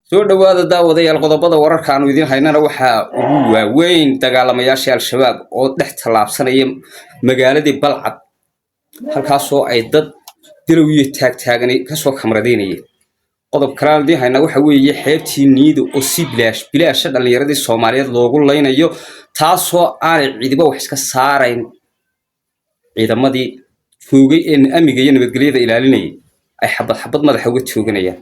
Soo dhowaada, daawadayaal. Qodobada wararka aanu idiin haynana waxaa ugu waaweyn dagaalamayaashii Al-Shabaab oo dhex tallaabsanaya magaaladii Balcad, halkaasoo ay dad dilow iyo taagtaagani kasoo kamradaynayeen. Qodob kaleaan idiin haynaa waxa weeye xeebtii Niido oo si bilaash bilaasha dhallinyaradii Soomaaliyeed loogu laynayo, taasoo aanay ciidiba wax iska saarayn. Ciidamadii joogay ee amniga iyo nabadgelyada ilaalinayay ay xabad xabad madaxa uga tooganayaan.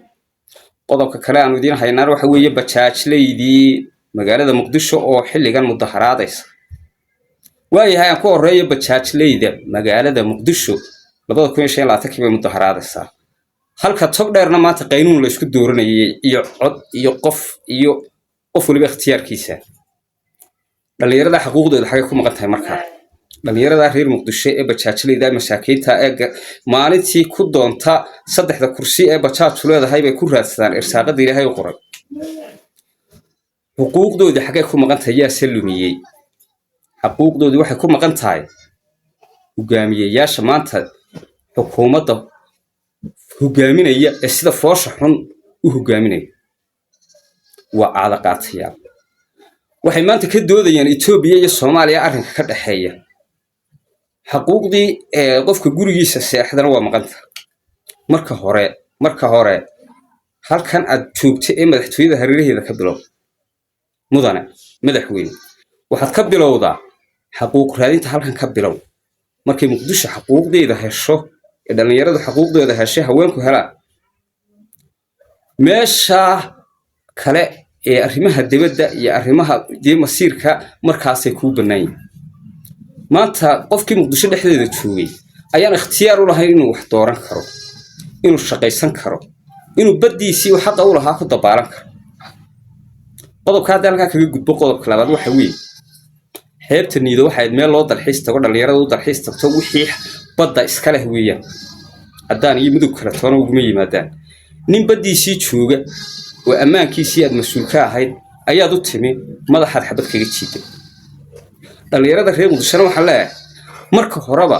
Qodobka kale aanu idiin haynaan waxa weeye bajaajlaydii magaalada Muqdisho oo xilligan mudaharaadaysa. Waayahay, aan ku horeeyo bajaajleyda magaalada Muqdisho. 2025-kii bay mudaharaadaysaa, halka tog dheerna maanta qaynuun la isku dooranayay iyo cod iyo qof iyo qof waliba ikhtiyaarkiisa. Dhallinyarada xuquuqdooda xagay ku maqan tahay? Markaa dhallinyarada reer Muqdisho ee bajaajleyda masaakiinta ee maalintii ku doonta saddexda kursi ee bajaajtu leedahay bay ku raadsadaan irsaaqada Ilaahay u qoray, xuquuqdoodii xaggay ku maqan tahay? Yaase lumiyey xuquuqdoodii? Waxay ku maqan tahay hogaamiyeyaasha maanta xukuumadda hogaaminaya ee sida foosha xun u hogaaminaya. Waa caado qaatayaal. Waxay maanta ka doodayaan Etoobiya iyo Soomaaliya arrinka ka dhexeeya. Xuquuqdii qofka gurigiisa seexdana waa maqanta. Marka hore halkan aad joogta ee madaxtooyada hareeraheeda ka bilow, mudane madaxweyne. Waxaad ka bilowdaa xaquuq raadinta, halkan ka bilow. Markay Muqdisho xaquuqdeeda hesho ee dhallinyaradu xaquuqdeeda heshay, haweenku helaan, meesha kale ee arrimaha dibadda iyo arrimaha dee masiirka markaasay kuu bannaan yihin. Maanta qofkii Muqdisho dhexdeeda joogay ayaan ikhtiyaar u lahayn inuu wax dooran karo, inuu shaqaysan karo, inuu baddiisii uu xaqa u lahaa ku dabaalan karo. Qodobka hadda halkaa kaga gudbo. Qodobka labaad waxa weeye xeebta Niido. Waxay meel loo dalxiis tago, dhallinyarada u dalxiis tagto, wixii badda iska leh weeyaan. Haddaan iyo mudug kale toona uguma yimaadaan. Nin baddiisii jooga oo ammaankiisii aad mas-uul ka ahayd ayaad u timi, madaxaad xabad kaga jiiday. Dhallinyarada reer Muqdishona waxaan leeyahay, marka horeba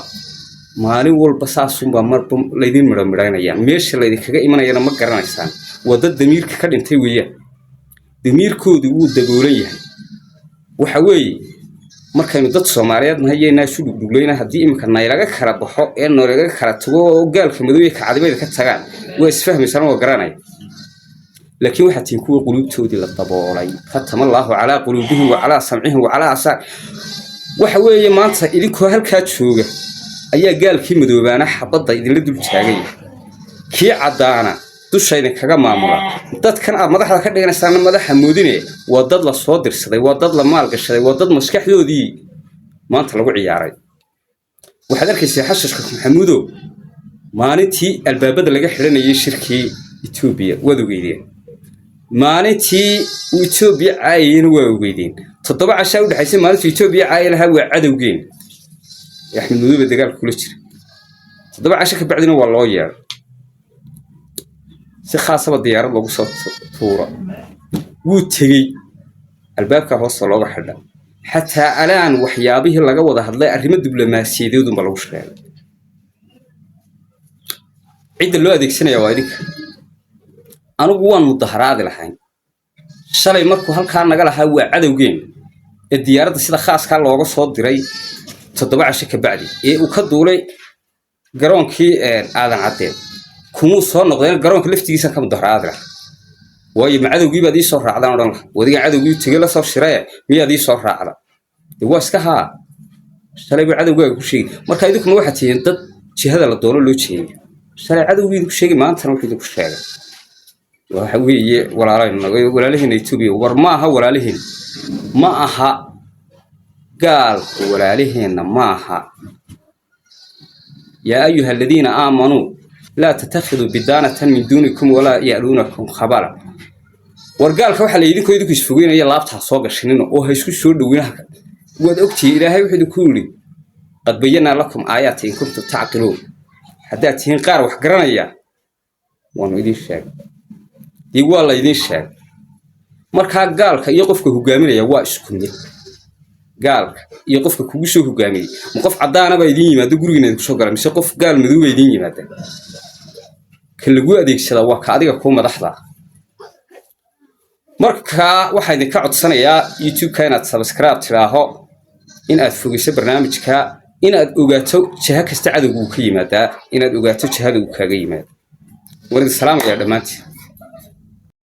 maalin walba saasunbaa marba laydin midho midhaynayaan. Meesha laydinkaga imanayana ma garanaysaan. Waa dad damiirka ka dhintay weeyaan, damiirkoodu wuu daboolan yahay. Waxa weeye, markaynu dad Soomaaliyeed nahay yaynaa isu dhugdhuglayna. Haddii iminka naylaga kala baxo ee naylaga kala tago oo gaalka madow iyo kacadibayda ka tagaan, waa isfahmaysaan, waa garanaya. Laakiin waxaa tihiin kuwa quluubtoodii la daboolay. Khatama Allaahu calaa quluubihim wa calaa samcihim wa calaa absaar. Waxa weeye, maanta idinkoo halkaa jooga ayaa gaalkii madoobaana xabadda idinla dul taaganya, kii caddaana dusha idinkaga maamula. Dadkan aad madaxda ka dhiganaysaana madaxa moodine, waa dad la soo dirsaday, waa dad la maalgashaday, waa dad maskaxdoodii maanta lagu ciyaaray. Waxaad arkaysaa Xashashka Maxamuudow, maalintii albaabada laga xidhanayay shirkii Etoobiya waad ogeydeen, maalintii uu Etoobiya caayayena waa ogeydeen. 7 cashaa u dhexaysay maalintuu Etoobiya caayi lahaa waa cadowgeen ee Axmed Madoobe dagaalka kula jira. 7 casho ka bacdina waa loo yeedhay, si khaasaba diyaarad lagu soo tuuro. Wuu tegey, albaabka hoosta looga xidha. Xataa alaan waxyaabihii laga wada hadlay arrimo diblomaasiyadeed unba lagu sheegay. Cidda loo adeegsanaya waa idinka. Anigu waan mudaharaadi lahayn shalay markuu halkaa naga lahaa waa cadowgeen ee diyaaradda sida khaaskaa looga soo diray. 7 casho ka bacdi ee uu ka duulay garoonkii Aadan Caddeen kumuu soo noqdeen, garoonka laftigiisa ka mudaharaadi lahaa. Waayo, ma cadowgii baad ii soo raacdaan odhan laha? Wadigan cadowgii tegey la soo shiraye, miyaad ii soo raacda? Dee waa iska haa, shalay buu cadowgaaga ku sheegi. Marka idinkuna waxaad tihiin dad jihada la doono loo jeediyo. Shalay cadowgii idinku sheegay, maantana wuxuu idinku sheegay waxa weeye walaalaheena Etoobiya. War ma aha walaalaheen, ma aha gaalku walaalaheenna, ma aha. Yaa ayuha aladiina aamanuu laa tattakhiduu bidaanatan min duunikum walaa ya'luunakum khabala. War gaalka waxaa la idinku isfogeynaya, laabta ha soo gashanina oo ha isku soo dhowina. Waad ogtihiin, Ilaahay wuxuu idinku yidhi: qad bayanaa lakum aayaati in kuntum tacqiluun. Haddaad tihiin qaar wax garanaya, waanu idiin sheegay. Dee waa la idiin sheegay. Markaa gaalka iyo qofka hogaaminaya waa isku mid. Gaalka iyo qofka kugu soo hogaamiyey, ma qof caddaana baa idiin yimaado gurigiina idinku soo gala, mise qof gaal madow baa idiin yimaada? Ka lagu adeegsadaa waa ka adiga kuu madaxda. Marka waxaa idinka codsanayaa YouTube-ka inaad subscribe tidhaaho, in aad fogeyso barnaamijka, inaad ogaato jiha kasta cadowga uu ka yimaadaa, inaad ogaato jihada uu kaaga yimaado. Waan idin salaamayaa dhammaantiin.